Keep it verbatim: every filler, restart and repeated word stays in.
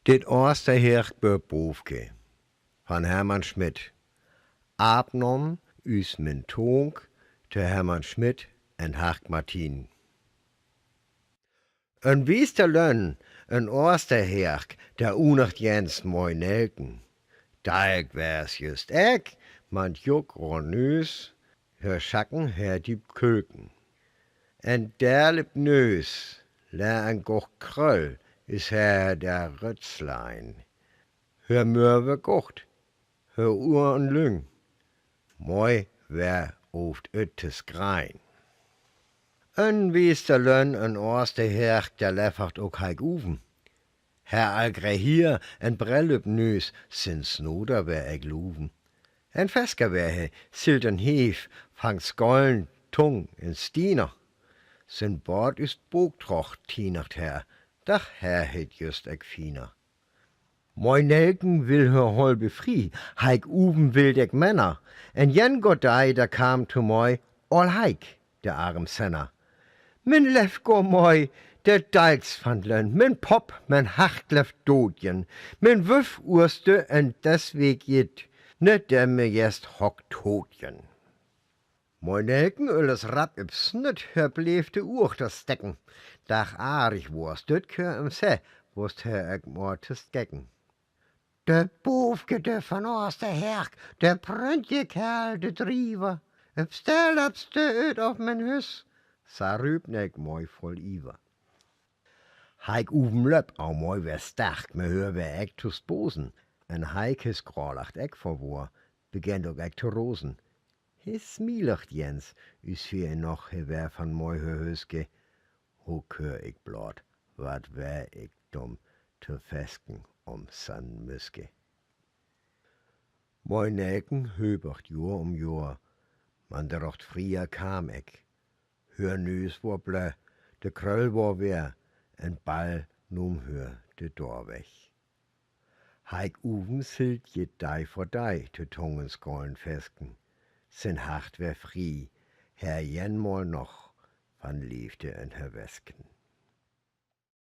Dit Oosterherk bie Bovke van Hermann Schmidt. Afnaum üs mien Tung to Hermann Schmidt en Herk Martin. En wiester Lönn, en Oosterherk, dor unert jens Moi Nelken. Dee wes jüst ek, man juk ro nüs, hör Schacken, hör diep Kölken. En derlip Nös, la en goch Kröll, is hör der Rötzlein. Hör Mörwe gocht, hör Uhren lüng, Moi wer oft öttes grein. En wiester Lönn, en Oosterherk, dor leffert ok Heik Uven. Herr Algre hier, en Brellüpp Nös, sins Noder wer ek luven. En Fesker wer he, silt en Heef, fangt Skollen, Tung en Stiener. Sin Bord is Bogtroch, tienert her, dach her het jüst ek fiener. Moi Nelken will hör Holbe frie, Heik Uven will dek Männer. En jen Gottei, dor kam to Moi, Ool Heik, de arm Senner. Mien leev Gott Moi, de Dalks van Lönn, mien Popp, mien Hart left dodjen, mien Wüff uerste en desweg jit, ne demme jest hock todjen. Moi Nelken, ölles rapp üp Snitt, hör bleef de Uch to stecken. Dach arig wor, stütt kör em se, wust hör ek mor to stecken. De Bovke, de van Oosterherk, de prüntje Kerl, de Driever, üp Stell, üp Stell, üt of mien Hüs, sa rüp Nelk Moi voll Iever. Heik Uven löpp, au Moi wer stark, me hör wer ek to sposen. En Heik his Gralacht ek verwohr, begennt ok ek to rosen. He smielert jens, üs wer noch, he wer van Moi hör Hüske. Ho kör ik blot, wat wer ik dumm, to fesken om san Müske. Moi Nelken höbert Johr um Johr, man drocht frieher kam ek. Hör Nös wor blä, de Kröll wor wer, en bal numm hör de Doorweg. Heik Uven silt jit Dei vör Dei to Tung en Skollen fesken. Sin Hart wer frie, her jen mol noch van Leevde en hör Wesken.